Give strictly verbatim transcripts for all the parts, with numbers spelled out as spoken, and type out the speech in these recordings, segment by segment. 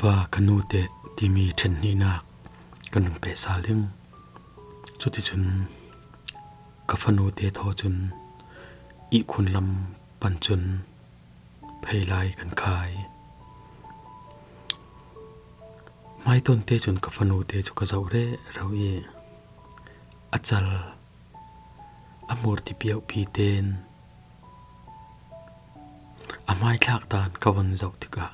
Pa ka nute timi ṭhenhnihnak ka nung pehsal ding. Cuticun ka fanute thaw cun ihkhun lam pan cun phei lai kan khai. Hmaitawnte cun ka fanute cu ka zoh rero i a cal a hmur tipiauhpi tein a hmaithlak dan ka von zoh tikah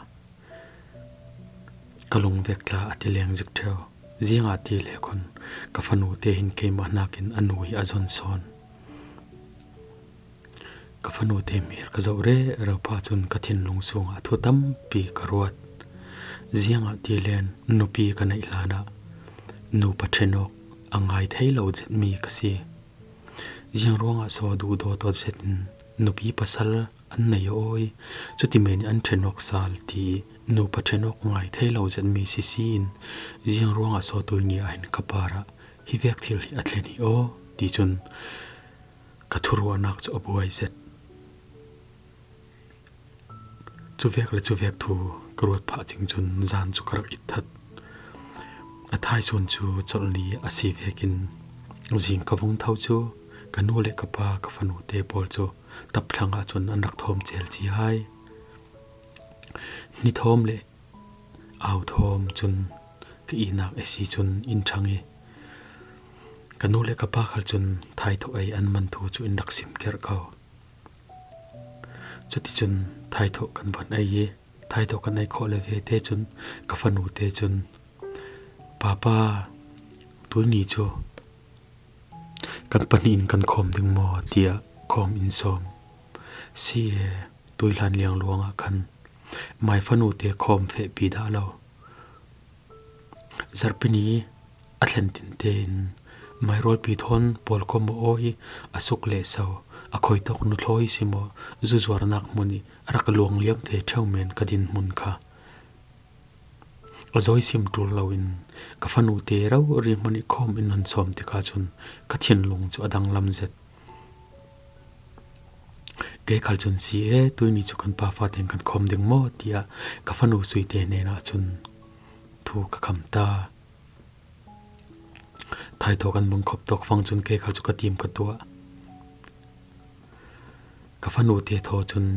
ka lungvek tla a ti leng zik ṭheu. Ziangahtile khun ka fanute hin keimah hnakin a nu hi a zon sawn. Ka fanute hmel ka zoh rero pah cun ka thinlung sungah thu tampi ka ruat. Ziangahtile nupi ka neih hlanah nupa ṭhenawk a ngai thei lo zetmi ka si. Ziang ruangah saw duhdaw tawt zetin nupi pasal an nei aw i, cuti men i an ṭhenawk sal ti nupa ṭhenawk ngai thei lo zetmi sisi in ziang ruangah saw tuini ah hin ka parah hi vek thil hi a thlen hi aw ti cun ka thuruahnak cu a buai zet. Cuvek le cuvek thu ka ruat phah cing cun zan cu ka rak it that. A thaisun cu colhni a si vekin zing ka vung tho cu ka nu le ka pa ka fanute pawl cu tapthlang ah cun an rak thawm cel ci hai. Hnithawm le au thawm cun ka ihnak a si cun in ṭhang i ka nu le ka pa khal cun thaithawh ei an man thu cu in rak sim kerh ko. Cuticun thaithawh kan von ei i thaithawh kan ei khawh le ve te cun ka fanute cun, "Papa, tuini cu kan pahnih in kan khawm ding maw?" tiah khawm in sawm. Si e, tuihlan liangluang ah khan mai fanute khawm fehpi dah lo. Zarhpi ni a thlen tinte in mairualpi thawn pawlkom aw i a suk leh so, a khoitok nuthlawi si maw, zuzuarnak hmun i a rak luangliamte ṭheu men ka dinhmun kha a zawisim ṭul loin ka fanute rori hmanh i khawm in nun sawm tikah cun ka thinlung cu a danglam zet. Kei khal cun, "Si e, tuini cu kan pa fatein kan khawm ding maw?" tiah ka fanu suite hnenah cun thu ka kham ta. Thaithawh kan bungkhop tawk fang cun kei khal cu ka tim ka tuah. Ka fanute thaw cun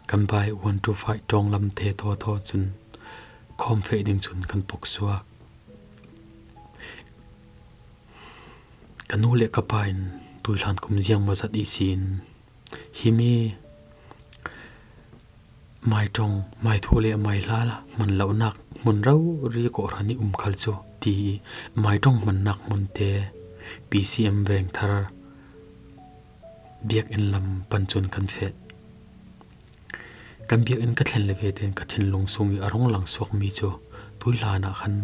kan bai one two five ṭawng lam the thaw thaw cun khawm feh ding cun kan puksuak. Ka nu le ka pa in tuihlan kum ziangmaw zat ihsin, "Himi maiṭong, maithu le maihla hman lonak hmun rori kawhhran i um khal cu," ti i maiṭong hmannak hmunte P C M vengthar biakinn lam pan cun kan feh. Kan biakinn ka thlen le ve tein ka thinlung sung i a rung lang suakmi cu tuihlan ah khan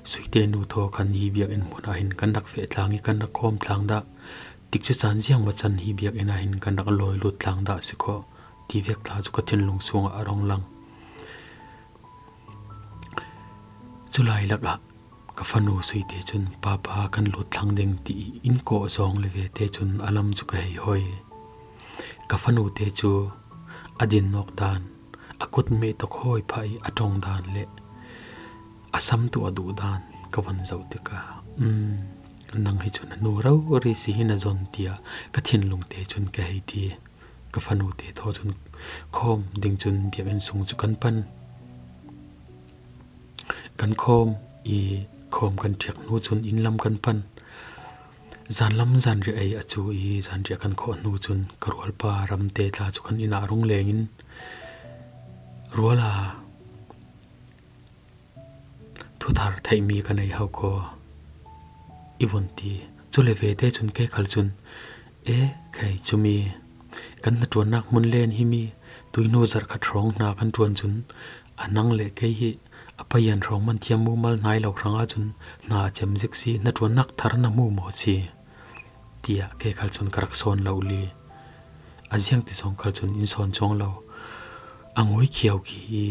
suite nu thaw khan hi biakinn hmun ah hin kan rak feh tlang i kan rak khawm tlang dah, tikcu caan ziangmaw can hi biakinn ah hin kan rak lawi lut tlang dah si khawh ti vek tla cu ka thinlung sungah a rung lang. Culai lakah ka fanu suite cun, "Papa, kan lut thlang ding," ti i in kawh zawng le ve te cun a lam cu ka hei hoi. Ka fanute cu a din awk dan, a kut meh tawk hawi phah i a ṭong dan le a sam tuah duh dan ka van zoh tikah, "Um, nang hi cun a nu rori si hi na zon," tiah ka thinlung te cun ka hei ti. Ka fanute thaw cun khawm ding cun biakinn sung cu kan pan. Kan khawm i khawm kan ṭhiak hnu cun inn lam kan pan. Zanlam zanriah ei a cu i zanriah kan khawh hnu cun ka rualpa ramte tla cu kan inn ah rung lengin, "Ruala, thuthar theihmi ka nei ho kho," i vun ti. Cule ve te cun kei khal cun, "E, khai cumi kan hnaṭuannak hmun len himi tuihnu zarh khat hrawng hna kan ṭuan cun a nang le kei hi a payan hrawng man thiam mumal hnai lo hrangah cun hna a cem zik si, hnaṭuannak thar na hmu maw si?" tiah kei khal cun ka rak sawn lo li. A ziangti zong khal cun in sawn cuang lo. A ngui khiau khi i,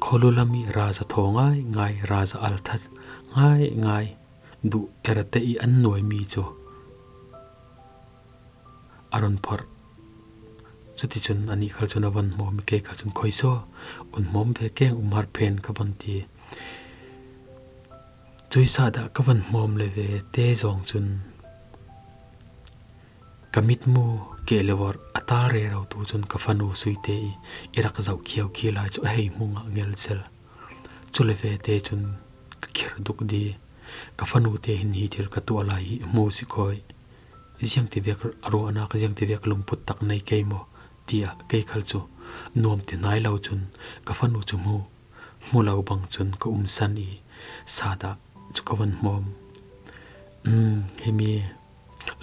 khualu lam i raza thaw ngai ngai, raza al that ngai ngai, duh erte i an nuaimi cu a run phorh Cuticun anih khal cun a van hmawm i, kei khal cun, "Khuaisaw, un hmawm ve keng, um har phen," ka van ti. Cuih sahdah ka van hmawm le ve te zawng cun ka mitmu keh le vorh a tal rero tu cun ka fanu Suite i i rak zoh khiokhi lai cu a hei hmung ah ngelcel. Cu le ve te cun ka khir duk di. Ka fanu te hin hi thil ka tuah lai hi hmu si khawi. Ziangtivek a ruahnak, ziangtivek lungput tak nei kei maw? Tiah kei khal cu nuam ti hnai lo cun ka fanu cu hmu, hmu lo bang cun ka umsan i, sahdah cu ka van hmawm. "Um, himi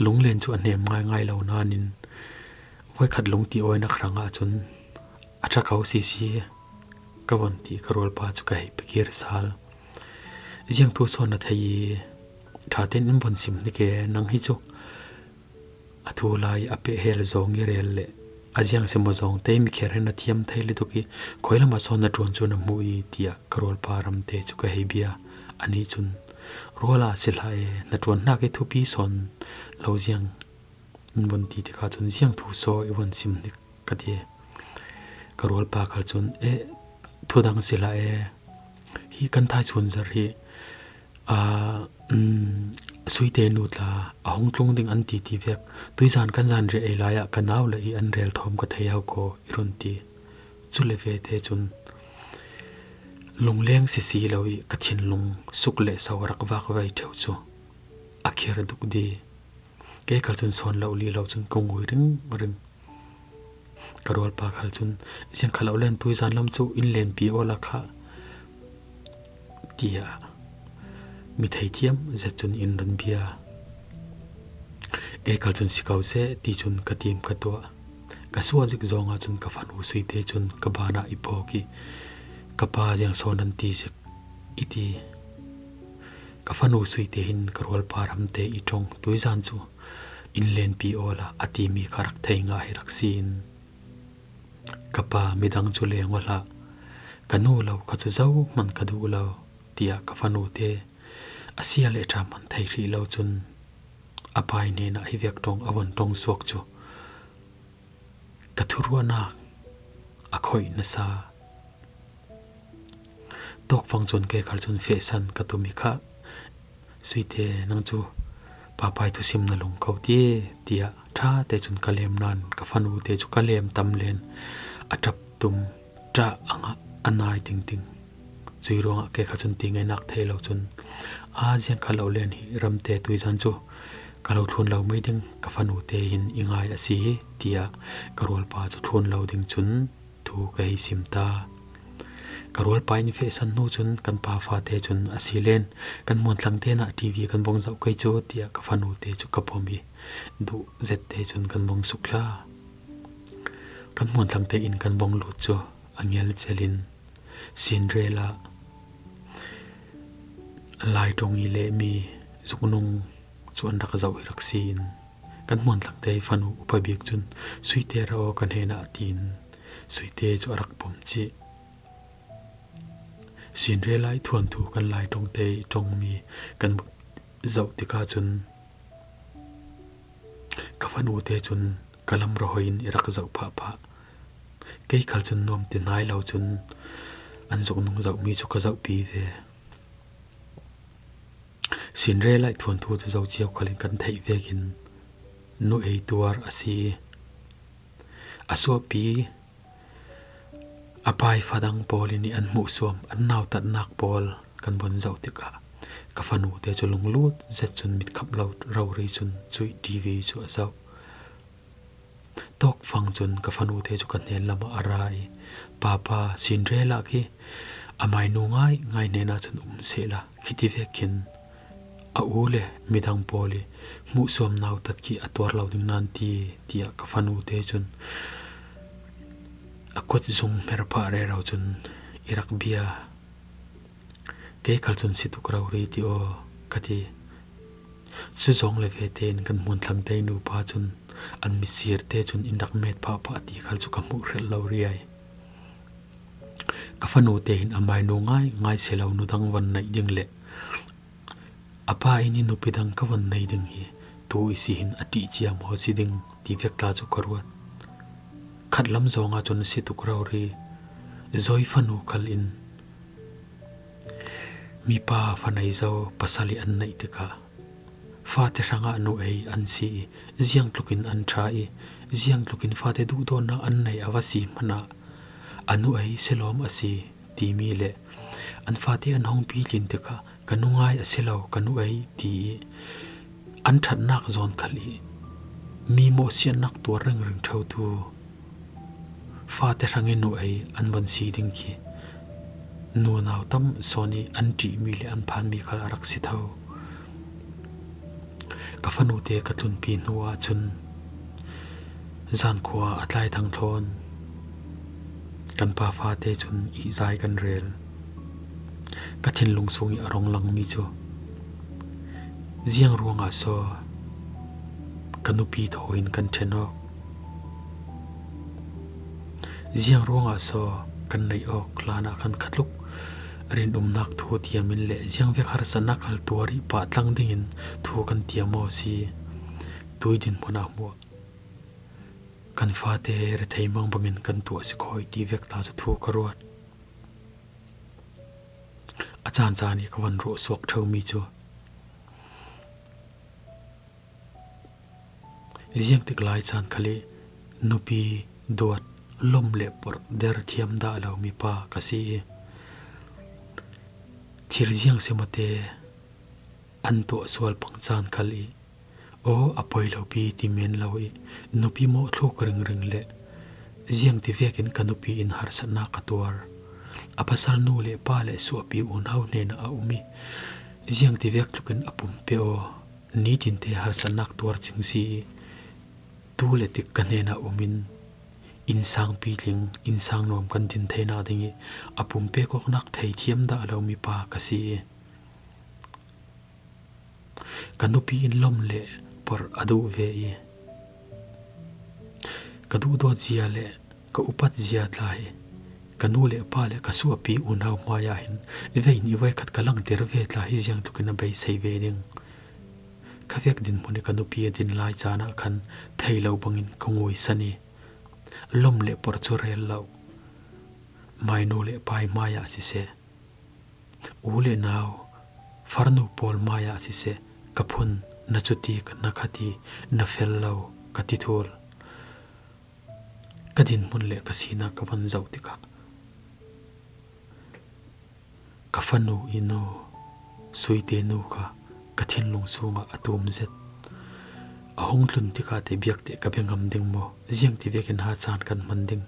lunglen cu a hnem ngaingai lo nain voikhat lungti awinak hrangah cun a ṭha ko sisi," ka van ti. Ka rualpa cu ka hei pe kir sal. "Ziang thu sawn na thei i, ṭha tein in von sim hnik e, nang hi cu a thu lai a peh hel zawng i rel le a ziang si maw zawng te mi kher hi na thiam thei lutuk i, khawi lamah sawn na ṭuan cu na hmuh i," tiah ka rualpa ram te cu ka hei bia. Anih cun, "Ruala si hlah e, na ṭuan hnak i thupi sawn lo ziang in von ti tikah cun, 'Ziang thu saw i von sim hnik?' ka ti. Ka rualpa khal cun, 'Eh, thu dang si hlah e, hi kan thaichun zarh hi, aa, um, Suite nu tla a hung tlung ding an ti ti vek, tuizan kan zanriah ei lai ah ka nau le i an rel thawm ka thei ho kaw,' i run ti. Cu le ve te cun lungleng sisi lo i ka thinlung suk le so a rak vak vei ṭheu cu a khir duk di. Kei khal cun sawn lo li lo cun ka ngui ringring. Ka rualpa khal cun, 'Ziang kha lo len, tuizan lam cu in lenpi awla kha,' tiah mi theithiam zet cun in ran bia. Kei khal cun, 'Si ko seh,' ti cun ka tim ka tuah. Ka suah zik zong ahcun ka fanu Suite cun ka ban ah i phawk i, "Ka pa ziang sawn nan ti zik," i ti. Ka fanu Suite hin ka rualpa ram te i ṭong, "Tuizan cu in lenpi awla," a timi kha rak thei ngah hi rak si in, "Ka pa midang cu leng aw hlah, ka nu lo kha cu zohman ka duh lo," tiah ka fanu te a sia le ṭha hman thei hrih lo cun a pa i hnenah hi vek ṭong a von ṭong suak cu ka thuruahnak a khoih nasa. Tawkfang cun kei khal cun fehsan ka tum i, "Kha, Suite, nang cu papai thusim na lung ko ti," tiah ṭha te cun ka lem nain ka fanu te cu ka lem tam len a ṭap tum ṭah a ngah a nai tingting. Cuih ruangah kei khal cun ti ngeinak thei lo cun, "Aa, ziang kha lo len, hi ram te tuizan cu ka lo thlun lo mei ding, ka fanu te hin i ngai a si hi," tiah ka rualpa cu thlun lo ding cun thu ka hei sim ta. Ka rualpa in fehsan hnu cun kan pa fate cun, "A si len, kan hmuantlang te nah T V kan vong zoh kei cu," tiah ka fanu te cu ka pom i, duh zet te cun kan vong suk hla. Kan hmuantlang te in kan vong lut cu a ngelcel in, Cinderella, Laiṭong i lehmi zuknung cu an rak zoh hi rak si in, kan hmuantlang te fanu upa bik cun, "Suite, ra aw ka hnenah," tiin Suite cu a rak pom cih. Cinderella i thuanthu kan Laiṭong te i ṭongmi kan zoh tikah cun ka fanu te cun ka lam rawhoi in i rak zoh phahphah. Kei khal cun nuam ti hnai lo cun an zuknung zohmi cu ka zohpi ve. Cinderella i thuanthu cu zo cio khal in kan theih vekin nu ei tuar a si i a suahpi a pai fadang pawl in i an hmuhsuam, an nautatnak pawl kan von zoh tikah ka fanu te cu lunglut zet cun mitkhap lo rori cun cuih T V cu a zoh. Tawkfang cun ka fanu te cu ka hnen lamah a ra i, "Papa, Cinderella khi amai nu ngaingai hnenah cun um sehla, khiti vekin a u le midang pawl i hmuhsuam nautat khi a tuar lo ding nan ti," tiah ka fanu te cun a kut zung hmer phah rero cun i rak bia. Kei khal cun, "Si tuk rori ti aw," ka ti. Cu zong le ve tein kan hmuantlang te nupa cun an mitsir te cun in rak met phahphah ti khal cu ka hmuh hrelh lo riai. Ka fanu te hin amai nu ngaingai si lo nu dang von neih ding le a pa in i nupi dang ka von nei ding hi tu i si hin a ṭih cia maw si ding ti vek tla cu ka ruat. Khatlam zawnga cun si tuk rori Zawi fanu khal in mipa fa nei zo pasal i an neih tikah fate hrangah nu ei an si i ziangtlukin an ṭha i ziangtlukin fate duhdawtnak an nei a va si hmanah a nu ei silawm a si timi le an fate an hong pitlin tikah ka nu ngai a si lo, ka nu ei ti i an ṭhatnak zawn khal i mi mawhsiatnak tuar ringring ṭhotu fate hrang i nu ei an van si ding khi nunau tam sawn i an ṭihmi le an phanmi khal a rak si tho. Ka fanute ka tlunpi hnu ahcun zankhua a tlai thangthawn kan pa fate cun ihzai kan rel. Ka thinlung sung i a rung langmi cu ziang ruangah so ka nupi thaw in kan ṭhen awk? Ziang ruangah so kan neih awk hlanah khan khatluk rinumnak thu tiam in le ziangvek harsatnak khal tuar i pah tlang dingin thu kan tiam aw si? Tui dinhmun ah hmuah kan fate rethei mangbangin kan tuah si khawi ti vek ta cu thu ka ruat. A caan caan i ka van rawh suak ṭhomi cu ziangtik lai caan khal i nupi duat lom le porh der thiam dah lo mipa ka si i thir ziang simate an tuah sual pang caan khal i aw a poi lo pi ti men lo i nupi mawhthluk ringring le ziangtivekin ka nupi in harsatnak a tuar. A pasal nu le pa le suahpi unau hnenah a um i ziangtivek tlukin a pumpe aw nitinte harsatnak tuar cing si i tu le tik ka hnenah um in innsang pitling innsang nuam kan din theinak ding i a pumpe kawknak thei thiam dah lo mipa ka si i ka nupi in lom le porh a duh ve i ka duhdawt zia le ka upat zia tla hi ka nu le pa le ka suahpi unau hmaiah hin vein i voikhat ka langter ve tla hi ziangtlukin a beisei ve ding. Khavek dinhmun i ka nupi a din lai caan ah khan thei lo bangin ka nguisan i lom le porh cu rel lo mainu le pai hmaiah siseh, u le nau, farnu pawl hmaiah siseh, ka phun na cuti ka na khati na fel lo ka ti thul. Ka dinhmun le ka sinak ka van zoh tikah ka fanu i nu, Suite nu kha ka thinlung sungah a tum zet. A hung tlun tikah te biakte ka bia ngam ding maw? Ziangtivekin ha caan kan hman ding?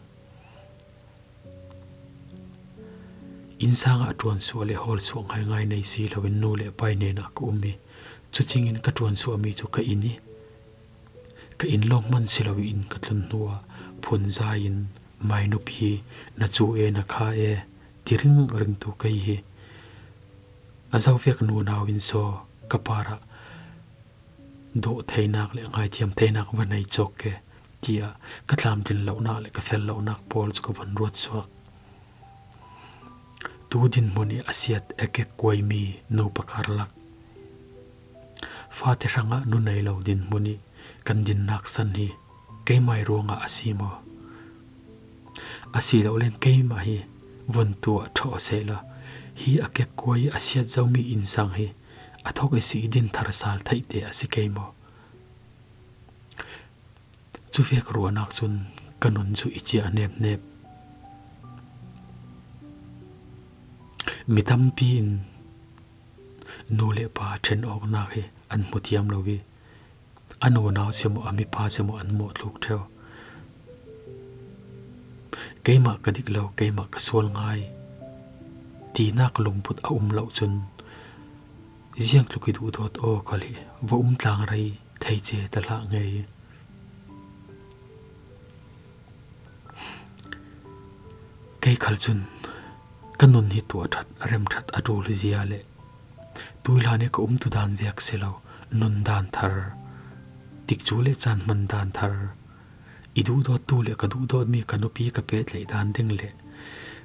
Innsang ah ṭuansuah le hawlsuah ngaingai nei si loin nu le pai hnenah ka um i cucingin ka ṭuansuahmi cu ka inn i ka inn lawng hman si lo i inn ka tlun hnuah phunzai in mai nupi na cu e na kha e ti ringringtu kei hi. A zovek nunau in saw ka parah dawh theinak le ngaithiam theinak va nei cawk ke, tiah ka tlamtlin lonak le ka fel lonak pawl cu ka von ruat suak. Tu dinhmun i a siat a kekkuaimi nupa karlak fate hrangah nu nei lo dinhmun i kan dinnak san hi keimah ruangah a si maw? Asilole keimah hi von tuah ṭhawh sehla hi a kekkua i a siat zomi innsang hi a thawk i si i din thar sal theihte a si kei maw? Cuvek ruahnak cun ka nun cu i cia a nepnep. Mi tampi in nu le pa ṭhen awknak hi an hmu thiam lo i a nunau si maw a mipa si maw an mawh tluk ṭheu. Keimah ka dik lo, keimah ka sual ngai tinak lungput a um lo cun ziangtluk i duhdawt aw khal hi va um tlang rei thei ce ta hlah ngei. Kei khal cun ka nun hi tuah ṭhat, rem ṭhat a ṭul zia le tuihlan i ka umtu dan vek si lo, nun dan thar, tikcu le caan hman dan thar, i duhdawttu le ka duhdawtmi ka nupi ka pehtlaih dan ding le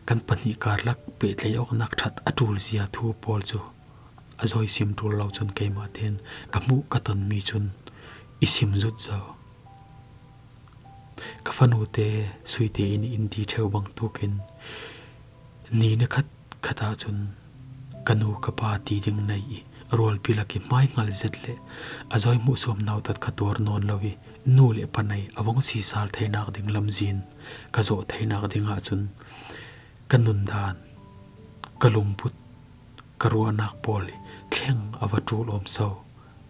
kan pahnih karlak pehtlaih awknak ṭhat a ṭul zia thu pawl cu a zawi sim ṭul lo cun keimah tein ka hmuh ka tonmi cun i sim zut zo. Ka fanute Suite in i in ti ṭheu bang tukin ni ni khat khat ahcun ka nu ka pa ti ding nei i rualpi lak i hmai hngal zet le a zawi hmuh suam nautat kha tuar nawn lo i nu le pa nei a vong sisal theinak ding lamzin ka zawh theinak ding ahcun ka nundan, ka lungput, ka ruahnak pawl i thleng a va ṭul awm so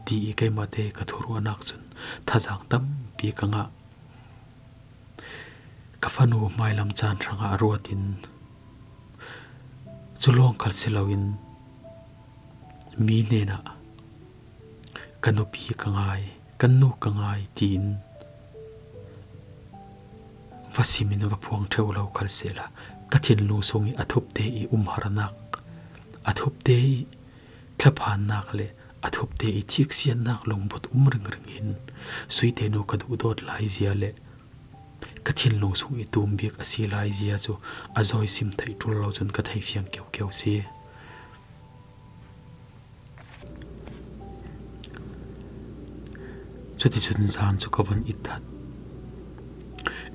ti i keimahte ka thuruahnak cun thazang tampi ka ngah. Ka fanu hmailam caan hrangah ruat in cu lawng khal si loin mi hnenah ka nupi ka ngai, kan nu ka ngai tiin va sim in va phuang ṭheu lo khal sehla ka thinlung sung i a thupte i umharnak, a thupte i thlaphannak le a thupte i thiksiatnak lungput um ringring hin Suite nu ka duhdawt laizia le ka thinlung sung i tum bik a si laizia cu a zawi sim theih ṭul lo cun ka thei fiang keukeu si. Cuticun zan cu ka von it that.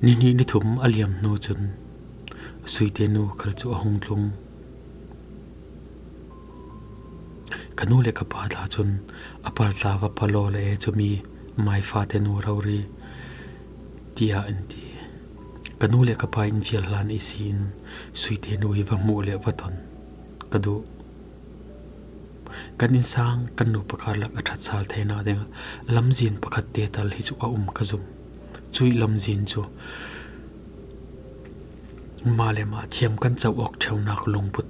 Nihnih nithum a liam hnu cun Suite nu khal cu a hung tlung. Ka nu le ka pa tla cun a paltla va palaw le e cumi mai fate nu rori tiah an ti. Ka nu le ka pa in vial hlan i si in Suite nu hi va hmuh le va ton ka duh. Kan innsang kan nu pakar lak a ṭhat sal theinak dingah lamzin pakhat te tal hi cu a um ka zum. Cuih lamzin cu mah le mah thiam kan co awk ṭheunak lungput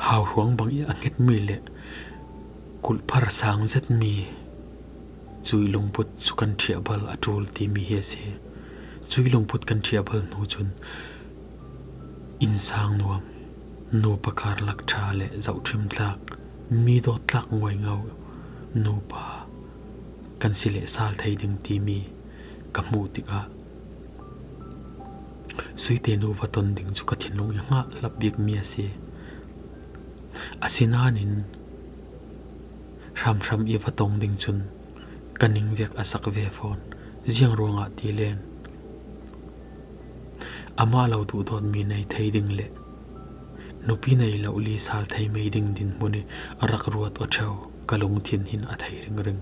hauhruang bang i a hngetmi le kulhphar sang zetmi cuih lungput cu kan ṭhiahbal a ṭul timi hi a si. Cuih lungput kan ṭhiahbal hnu cun innsang nuam, nu pakar lak ṭha le zohṭhim tlak, mi dawt tlak nguaingo nupa kan si le sal thei ding timi ka hmuh tikah Suite nu va ton ding cu ka thinlung i hngah hlap bikmi a si. Asinain hramhram i va tong ding cun ka ning vek a sak ve fawn. Ziang ruangah ti len amah lo duhdawtmi nei thei ding le nupi nei lo li sal thei mei ding dinhmun i rak ruat aw ṭheu ka lungthin hin a thei ringring.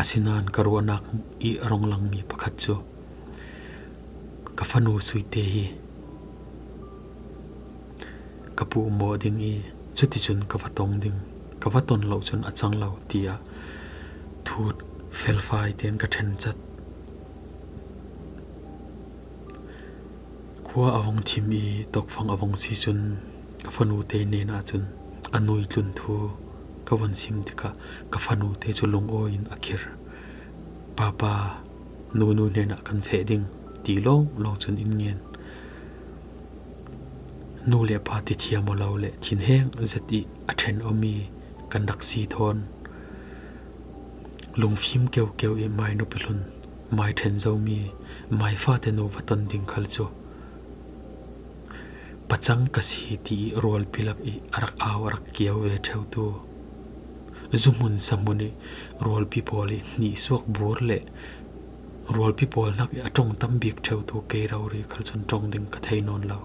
Asinain ka ruahnak i a rung langmi pakhat cu ka fanu Suite hi ka puhmawh ding i cuticun ka va tong ding, ka va ton lo cun a cang lo tiah thu felfai tein ka ṭhencat. Khua a vong thim i tokfang a vong si cun ka fanute hnenah cun a nui tlun thu ka von sim tikah ka fanute cu lungawi in a khir. Papa, nunu hnenah kan feh ding ti lawng lawng cun in ngen. Nu le pa ti thiam aw lo le thinheng zet i a ṭhen awmi kan rak si thawn. Lungfim keukeu i mai nupi hlun mai ṭhen zomi mai fate nu va ton ding khal cu pacang ka si ti i rualpi lak i a rak au a rak kiau ve ṭheutu, zuhmun sahmun i rualpi pawl i hnihsuak bur le rualpi pawl hnak i a ṭong tam bik ṭheutu kei rori khal cun ṭong ding ka thei nawn lo.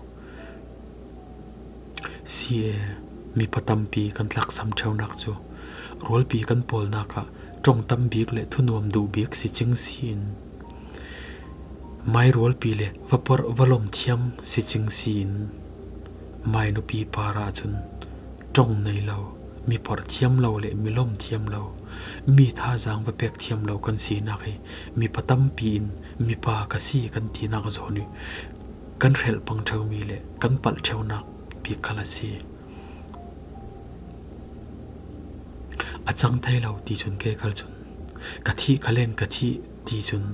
Si e, mipa tampi kan tlaksam ṭheunak cu rualpi kan pawlnak ah ṭong tam bik le thunuam duh bik si cing si in, mai rualpi le va porh va lawm thiam si cing si in, mai nupi par ahcun ṭong nei lo, mi porh thiam lo le mi lawm thiam lo, mi thazaang va pek thiam lo kan sinak hi mipa tampi in mipa ka si kan tinak zawn i kan hrelh pang ṭheumi le kan palh ṭheunak bik khal a si. A cang thei lo ti cun kei khal cun ka thih, ka len ka thih ti cun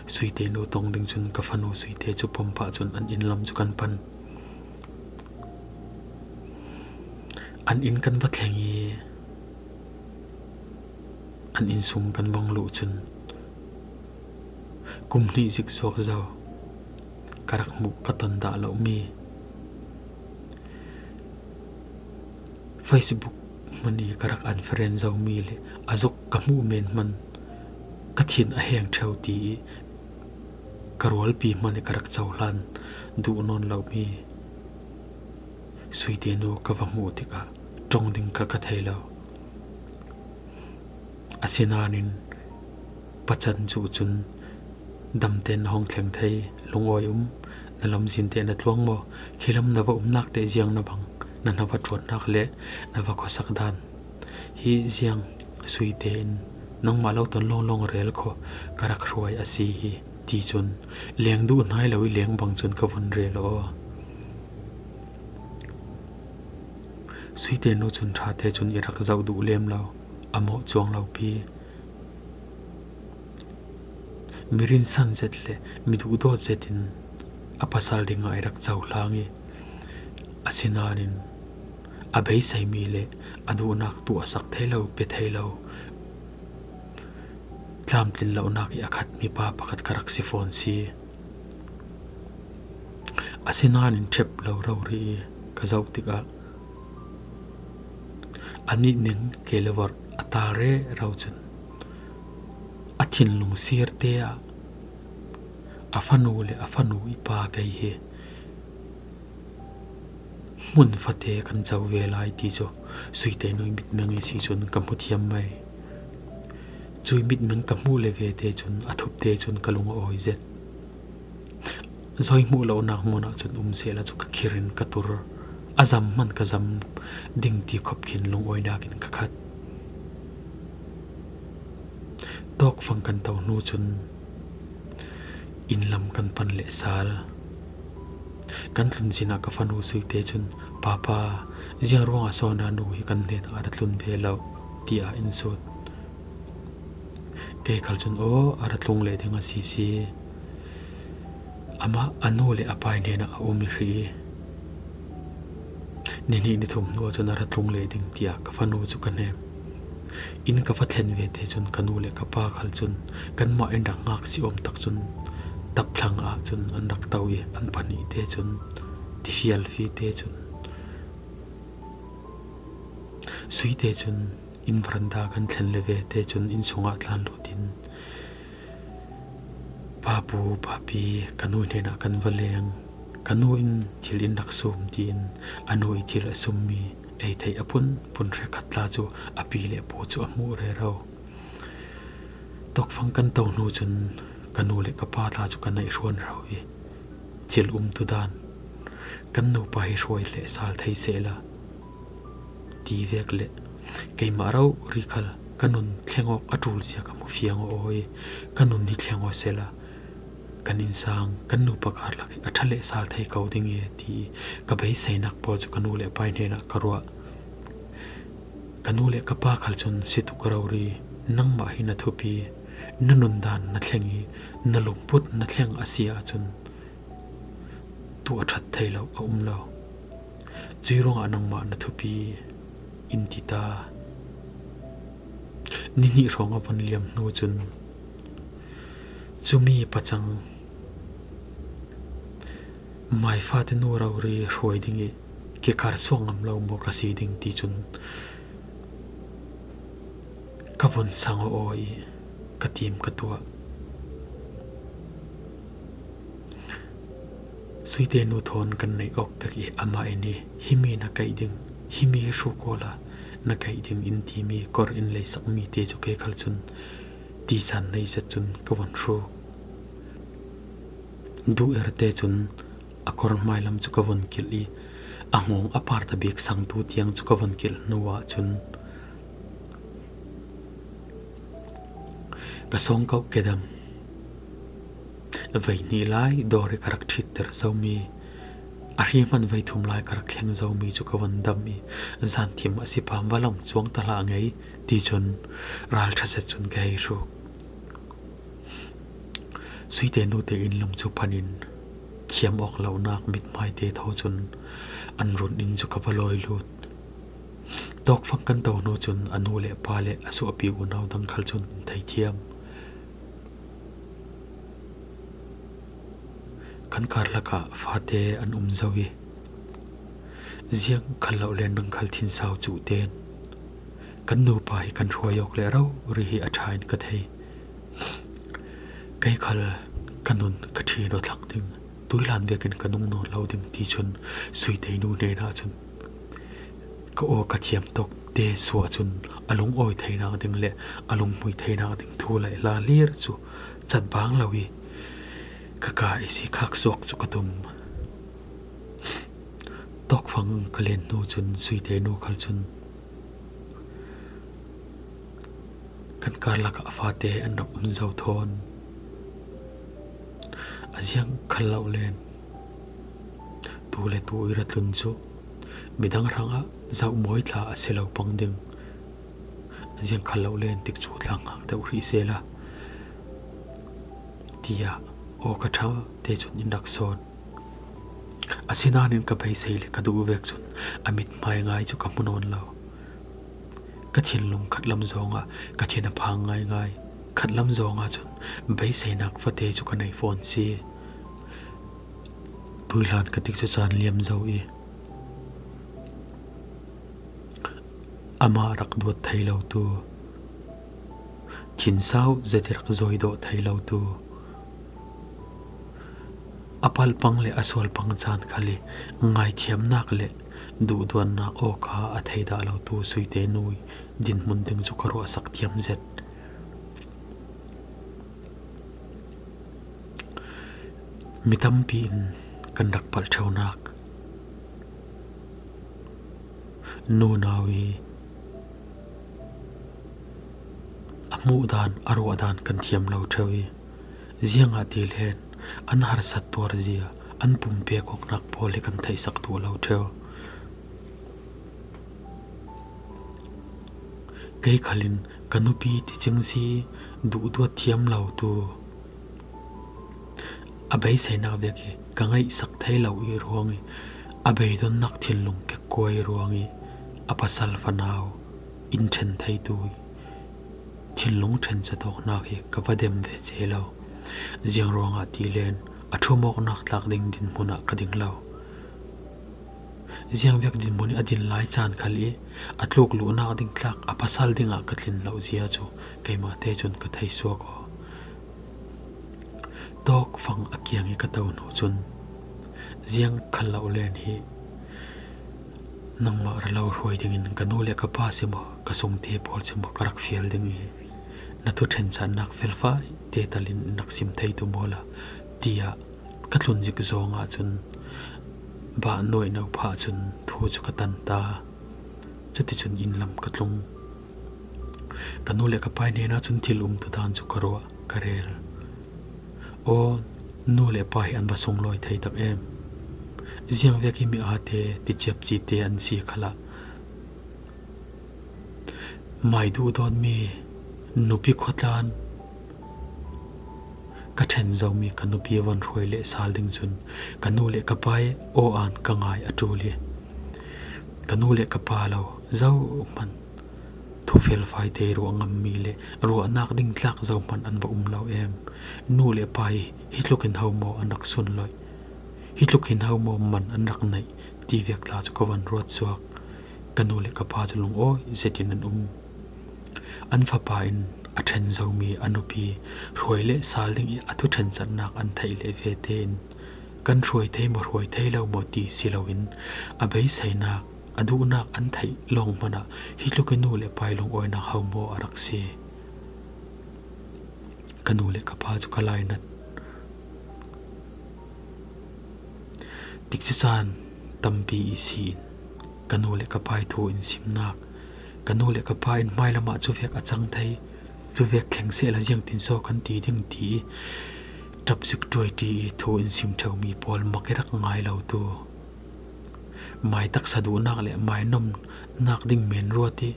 Suite nu tong ding cun ka fanu Suite cu pom pah cun an inn lam cu kan pan. An inn kan va thleng i an inn sung kan vang luh cun kum hnih zik zuak zo ka rak hmuh ka ton dah lomi Facebook hman i ka rak unfriend zo mi le a zuk ka hmuh men hman ka thin a heng ṭheu ti i ka rualpi hman i ka rak cohlan duh nawn lo mi Suite nu ka va hmuh tikah ṭong ding kha ka thei lo. Asinain pacan cu cun damten na hong thleng thei, lungawi um, na lamzin te na tluang maw? Khi lam na va umnak te ziang na bang, na hna va ṭuannak le na va khuasak dan hi ziang Suite in nangmah lo ton lawnglawng rel kho ka rak hruai a si hi ti cun leng duh hnai lo i leng bang cun ka vun rel aw. Suite nu cun ṭha te cun i rak zoh duh lem lo, a mawh cuang lo pi. Mi rinsan zet le mi duhdawt zet in a pasal dingah i rak cohlang i, asinain a beiseimi le a duhnak tuahsak thei lo, pe thei lo, tlamtlin lonak i a khatmi pa pakhat ka rak si fawn si. Asinain ṭhep lo rori i ka zoh tikah a nitning ke le vorh a tal rero cun a thinlung sir te ah a fanu le a fanu i pa kei hi hmun fate kan co ve lai ti cu Suite nu i mitmeng i si cun ka hmu thiam mai. Cui mitmeng ka hmuh le ve te cun a thup te cun ka lung a awi zet. Zoi hmuh lonak hmun ah cun um sehla cu ka khir in ka tur. A zam hman ka zam ding ti khop khin lungawinak in ka khat. Tawkfang kan to hnu cun inn lam kan pan leh sal. Kan tlunzin ah ka fanu Suite cun, "Papa, ziang ruangah Sona nu hi kan hnenah a ra tlun ve lo," tiah in sut. Kei khal cun, "Aw, a ra tlung leh ding a si si. Amah a nu le a pai hnenah a um i hrih i, nihnih nithum hnu ahcun a ra tlung leh ding," tiah ka fanu cu ka hnem. Inn ka va thlen ve te cun ka nu le ka pa khal cun kanmah in rak ngak si awm tak cun tapthlang ah cun an rak to i an pahnih te cun tifial fi te cun Suite cun inn veranda kan thlen le ve te cun inn sungah tlan lut in, "Papu, papi, ka nu hnenah kan va leng. Ka nu in thil in rak sum," tiin a nu i thil a summi ei theih a pun pun hrekkhat tla cu a pi le a pu cu a hmuh rero. Tawkfang kan to hnu cun ka nu le ka pa tla cu ka naih hruan hro i thil umtu dan, "Kan nupa hi hruai le sal thei sehla," ti vek le keimah rori khal ka nun thleng awk a ṭul zia ka hmu fiang aw i, "Ka nun hi thleng aw sehla kan innsang, kan nupa karlak hi a ṭha le sal thei ko ding i," ti i ka beiseinak pawl cu ka nu le pai hnenah ka ruah. Ka nu le ka pa khal cun, "Si tuk rori, nangmah hi na thupi, na nundan na thleng i na lungput na thleng a si ahcun tuah ṭhat thei lo a um lo. Cui ruangah nangmah na thupi," in ti ta. Nihnih hrawng a von liam hnu cun, "Cumi pacang mai fate nu rori hruai ding i kikar suak ngam lo maw ka si ding?" ti cun ka von sang aw i ka tim ka tuah. Suite nu thawn kan neih awk bek i amah in i, "Himi na kaih ding, himi hi hruk awla na kaih ding," in timi kor in leisakmi te cu kei khal cun ti caan nei zet cun ka von hruk. Duh er te cun a kor hmai lam cu ka von kilh i a ngawng a parta bik sangtu tiang cu ka von kilh hnu ahcun ka sawngkauh kedam, vei hnih lai dawr i ka rak ṭhitter zomi, a hri hman vei thum lai ka rak thleng zomi cu ka von dam i, "Zanthim a si pam va lam cuang ta hlah ngei," ti cun ralṭha zet cun ka hei hruk. Suite nu te inn lam cu phan in thiam awk lonak mithmai te thaw cun an run in cu ka va lawi lut. Tawkfang kan to hnu cun a nu le pa le a suahpi unau dang khal cun in thei thiam. Kan karlak ah fate an um zo i, "Ziang khal lo le nang khal thinsau cuh ten Kan nupa hi kan hruai awk le rori hi a ṭha in ka thei. Kei khal ka nun ka ṭhin aw thlang ding, tuilan vekin ka nung nawn lo ding ti chun Suiteinu hnenah chun ka aw ka thiam tawk te suah chun a lungawi theinak ding le a lunghmui theinak ding thu laih hla lir chu chat bang lo i ka ka i si khak suak chu ka tum. Tawkfang ka len hnu chun Suiteinu khal chun kan karlakah a fate an rak um zo thawn. A ziang khal loh len tu le tu i ra tlun chu midang hrangah zoh mawi tla a si lo pang ding. A ziang khal loh len tikcu tla ngak deuh hrih sela tiah aw ka ṭha te chun in rak sawn. Asinain ka beisei le ka duh vek chun a mithmai ngai chu ka hmu nawn lo. Ka thinlung khatlam zawngah ka thin a phang ngaingai. Khatlam zawngah chun beiseinak fate chu ka nei fawn si. Tuihlan ka tik chu caan liam zo i amah rak duat thei lotu, thinsau zet i rak zawidawh thei lotu, a palpang le a sualpang caan khal i ngaithiamnak le duhduannak awka a theidah lotu Suiteinu i dinhmun ding chu ka ruahsak thiam zet. Mi tampi in kan rak palh ṭheunak, nunau i a hmuh dan a ruah dan kan thiam lo ṭheu i, ziangahtile an harsat tuar zia an pumpek awknak pawl hi kan theihsak duh lo ṭheu. Kei khalin ka nupi ticing si duhduat thiam lotu, a beiseinak vek i ka ngaihsak thei lo i ruang i a beidonnak thinlung kekkuai ruang i a pasal fanau in ṭhen theitu i thinlung ṭhen catawknak hi ka va dem ve che lo. Ziang ruangah tilen a ṭhumawknak tlak ding dinhmunah ka ding lo. Ziangvek dinhmun i a din lai caan khal i a tluk luhnak ding tlak a pasal dingah ka tlin loh zia cu keimahte cun ka thei suak aw. Tawkfang a kiang i ka to hnu cun ziang khal loh len hi nangmah ra lo hruai dingin ka nu le ka pa si maw, ka sungte pawl si maw, ka rak fial ding i na thuṭhencannak felfai te talin in rak sim thei tu maw la, tiah ka tlun zik zawngah cun bah nuaih no phah cun thu cu ka tan ta. Cuticun inn lam ka tlung. Ka nu le ka pa hnenah cun thil umtu dan cu ka ruah, ka rel. Aw, nu le pa hi an va sunglawi thei tak em. Ziangvek hi mi aate ticiapcite an si khalah mai duhdawtmi nupi khuatlan ka ṭhen zomi ka nupi von hruai le sal ding cun ka nu le ka pa i aw an ka ngai a ṭul i ka nu le ka pa lo zohman thu felfai te ruah ngammi le ruahnak ding tlak zohman an va um lo em. Nu le pa i hi tlukin ho maw an rak sunlawih, hi tlukin ho maw man an rak neih ti vek tla cu ka von ruat suak. Ka nu le ka pa cu lungawi zetin an um. An fapa in a ṭhen zomi a nupi hruai le sal ding i a thuṭhencatnak an theih leh vete in kan hruai thei maw hruai thei lo maw ti si loin a beiseinak a duhnak an theih lawng hmanah hi tlukin nu le pa i lungawinak ho maw a rak si. Ka nu le ka pa cu ka lainat. Tikcu caan tampi i si in ka nu le ka pa i thu in simnak, ka nu le ka pa in hmailam ah cuvek a cang thei, cuvek thleng sehla ziangtin saw kan ti ding ti i ṭap zik ṭuai ṭi i thu in sim ṭheumi pawl mak i rak ngai lo tu. Mai taksa duhnak le mai nomnak ding men ruat i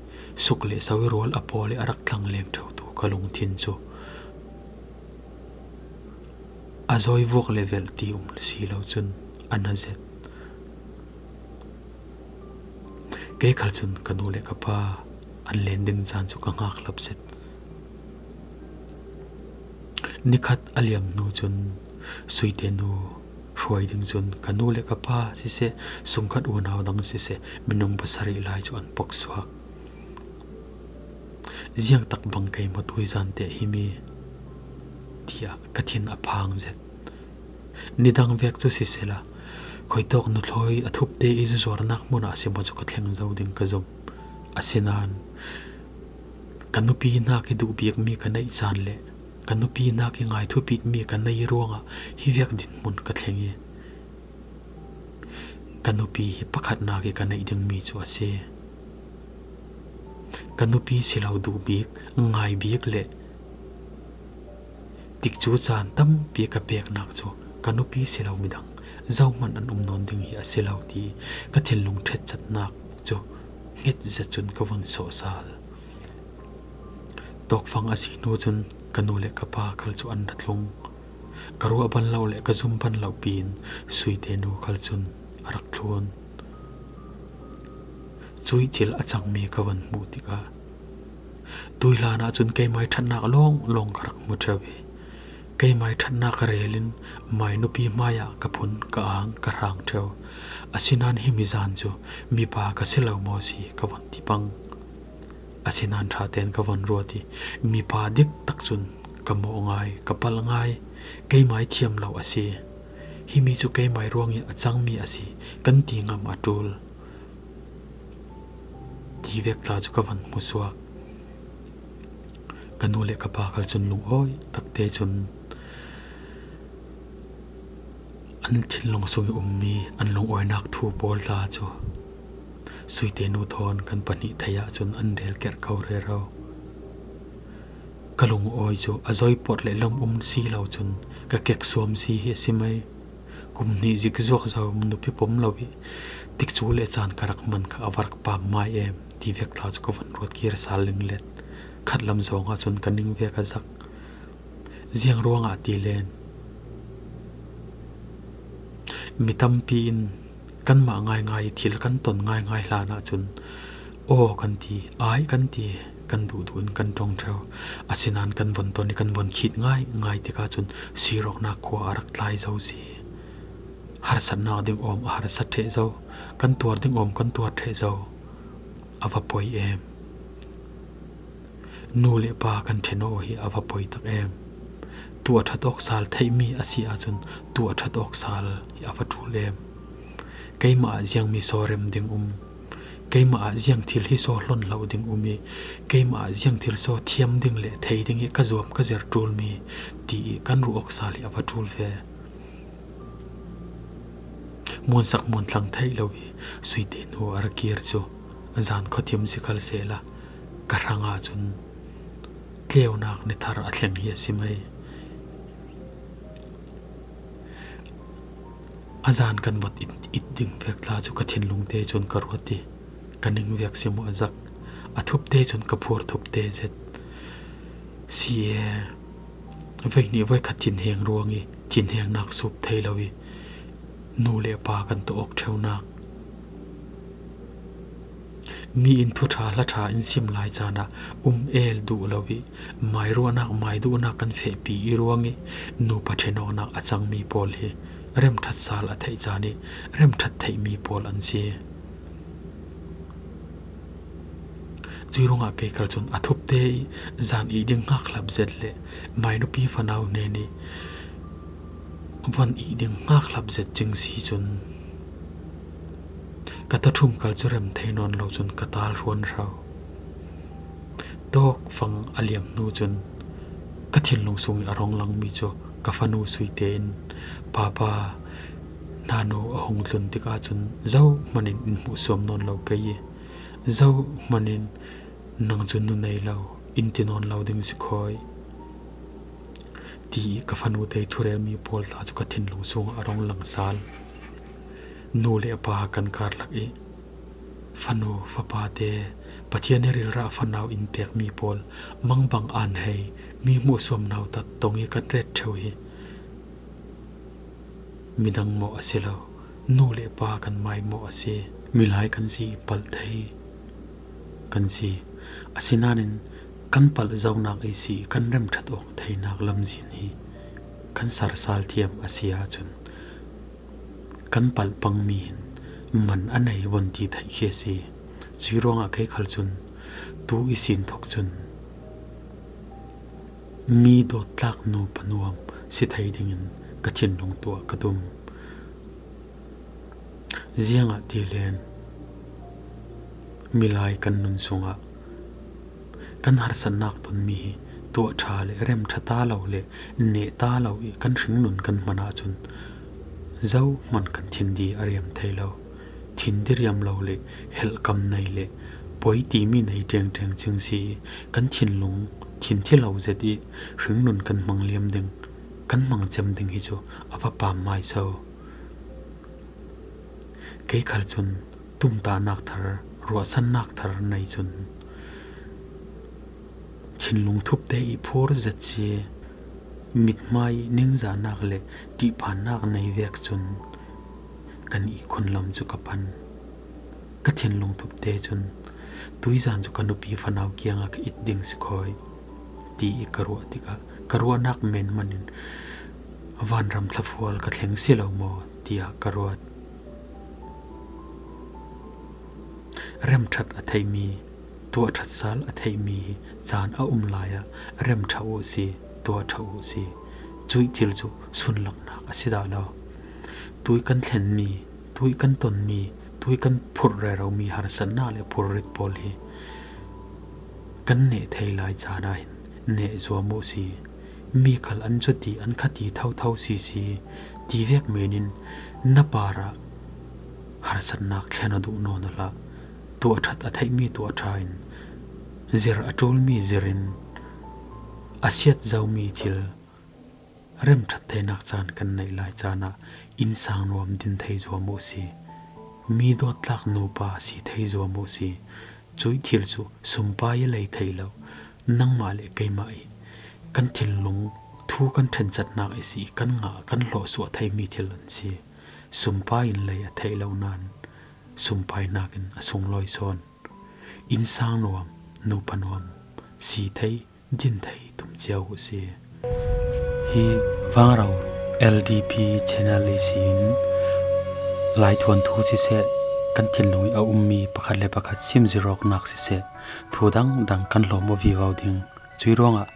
suk le so i rual a pawl i a rak tlang leng ṭheutu ka lungthin cu a zawi vuak le velh ti um si lo cun a na zet. Kei khal cun ka nu le ka pa an len ding caan cu ka ngak hlap zet. Nikhat a liam hnu cun Suite nu hruai ding cun ka nu le ka pa siseh, sungkhat unau dang siseh, minung pasarih lai cu an pok suak. Ziangtak bang kei maw tuizan teh hi mi, tiah ka thin a phang zet. Nidang vek cu sisela, khoitawk nuthlawi a thupte i zuzuarnak hmunah si maw cu ka thleng zo ding ka zumh. Asinain ka nupi hnak i duh bikmi ka neih caan le ka nupi hnak i ngai thupikmi ka nei ruangah hi vek dinhmun ka thleng i, ka nupi hi pakhatnak i ka neih dingmi cu a si. Ka nupi si lo duh bik, ngai bik le tikcu caan tampi ka peknak cu ka nupi si lo midang zohman an um nawn ding hi a si lo ti ka thinlung ṭhetcatnak cu hnget zet cun ka vun sawhsal. Tawkfang a si hnu cun ka nu le ka pa khal cu an ra tlung. Ka ruah ban lo le ka zum ban lo piin Suite nu khal cun a rak thlun. Cuih thil a cangmi ka van hmuh tikah tuihlan ahcun keimai ṭhatnak lawnglawng ka rak hmu ṭheu i, keimai ṭhatnak rel in mai nupi hmaiah ka phun, ka ang, ka hrang ṭheu. Asinain himi zan cu mipa ka si lo maw si ka van ti pang. Asinain ṭha tein ka van ruat i, mipa dik tak cun ka mawh ngai, ka palh ngai, keimai thiam lo a si. Himi cu keimai ruang i a cangmi a si, kan ti ngam a ṭul. Ti vek tla cu ka van hmusuak. Ka nu le ka pa khal cun lungawi takte cun an thinlung sung i ummi an lungawinak thu pawl tla cu Suite nu thawn kan pahnih thei ahcun an rel kerh ko rero. Ka lungawi cu a zoipawt le lam um si lo cun ka keksuam si hi a si mai. Kum hnih zikzuak zo nupi pom lo i tikcu le caan ka rak man kha a va rak pam mai em ti vek tla cu ka van ruat kir sal linglet. Khat lam zong ahcun ka ning vek a zak. Ziang ruangah ti len mi tampi in kanmah ngaingai i thil kan ton ngaingai hlan ahcun aw kan ti, ai kan ti, kan duhduh in kan ṭong ṭheu. Asinain kan von ton i kan von khit ngaingai tikah cun sirawknak khua a rak tlai zo si. Harsatnak ding awm a harsa ṭheh zo, kan tuar ding awm kan tuar ṭheh zo. A va poi em. Nu le pa kan ṭhen aw hi a va poi tak em. Tuah ṭhat awk sal theihmi a si ahcun tuah ṭhat awk sal hi a va ṭul em. Keimah ah ziangmi saw rem ding um, keimah ah ziang thil hi saw hlon hlo ding um i, keimah ah ziang thil saw thiam ding le thei ding i ka zuam ka zir ṭulmi ti i kan ruh awk sal hi a va ṭul ve. Muansak muanthlang theih lo i Suite nu a ra kir cu a zan khuathim si khal sehla ka hrang ahcun tleunak ni thar a thleng hi a si mai. A zan kan vot it, it ding vek tla cu ka thinlung te cun ka ruat i ka ning vek si maw a zak. A thup te cun ka phuar thup te zet. Si e, voi hnih voi khat thinheng ruang i thinhengnak sup thei lo i nu le pa kan tuah awk ṭheunak. Mi in thuṭha hlaṭha in sim lai caan ah um el duh lo i mai ruahnak, mai duhnak kan fehpi i ruang i nupa ṭhen awknak a cangmi pawl hi remṭhat sal a theih caan i remṭhat theihmi pawl an si. Cuih ruangah kei khal cun a thupte i zan i ding hngakhlap zet le mai nupi fanau hnen i von i ding hngakhlap zet cing si cun ka taṭhum khal cu rem thei nawn lo cun ka tal hruan hro. Tawkfang a liam hnu cun ka thinlung sung i a rong langmi cu ka fanu Suite in, Papa, nanu a hung tlun tikah cun zohman in in hmuhsuam nawn lo kei i zohman in nang cu nu nei lo, in ti nawn lo ding si khawi, ti i ka fanu te i thurelmi pawl tla cu ka thinlung sung a rong lang sal. Nu le pa kan karlak i fanu fapa te Pathian i rilrah fanau in pekmi pawl mangbang an hei mi hmuhsuam nautat tong i kan ret ṭheu hi midang maw a si lo, nu le pa kan mai maw a si, milai kan si i palh thei kan si. Asinain kan palh zonak i si i kan remṭhat awk theinak lamzin hi kan sarsal thiam a si ahcun kan palh pangmi hin man a nei von ti theih khi a si. Cuih ruangah kei khal cun tu i sin thok cun Mi dawttlak nupa nuam si thei dingin ka thinlung tuah ka tum. Ziangahtile milai kan nun sungah kan harsatnak tonmi hi tuah ṭha le rem ṭha ta lo le neh ta lo i kan hringnun kan hman ahcun zohman kan thin di a riam thei lo. Thin di riam lo le helhkam nei le poi timi nei ṭengṭeng cing si i kan thinlung thin thi lo zet i hringnun kan hmang liam ding, kan hmang cem ding hi cu a va pam mai so. Kei khal cun tumtahnak thar, ruahsannak thar nei cun thinlung thupte i phur zet si. Mithmai ningzahnak le ṭihphannak nei vek cun kan i khunlam cu ka phan. Ka thinlung thupte cun tuizan cu ka nupi fanau kiangah ka it ding si khawi ti i ka ruah tikah ka ruahnak men hmanin vanram thlafual ka thleng si lo maw tiah ka ruat. Remṭhat a theihmi, tuahṭhat sal a theihmi hi caan a um lai ah remṭha uh si, tuahṭha uh si. Cuih thil cu sunlaknak a si dah lo. Tui kan thlenmi, tui kan tonmi, tui kan phurh reromi harsatnak le phurrit pawl hi kan neh thei lai caan ah hin neh zuam uh si. Mi khal an cuti an khati thotho sisi ti vek men in na parah harsatnak thlen aw duh nawn uh hlah. Tuahṭhat a theihmi tuahṭha in, zir a ṭulmi zir in, a siat zomi thil remṭhat theinak caan kan neih lai caan ah innsang nuam din thei zuam uh si. Mi dawttlak nupa si thei zuam uh si. Cuih thil cu sumpai a lei thei lo. Nangmah le keimah i kan thinlung thu kan ṭhencatnak i si i kan ngah kan hlawh suah theimi thil an si. Sumpai in lei a theih lo nain sumpai hnakin a sunglawi sawn. Innsang nuam, nupa nuam, si thei, din thei tum cio uh si. Hi Vangro L D P channel ihsin laithuan thu siseh, kan thinlung i a ummi pakhat le pakhat simzir awknak siseh, thu dangdang kan hlawm aw vivo ding. Cuih ruangah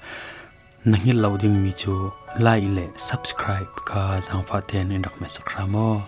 na hngilh lo dingmi cu like le subscribe kha zaangfah tein in rak hmet sak hram aw.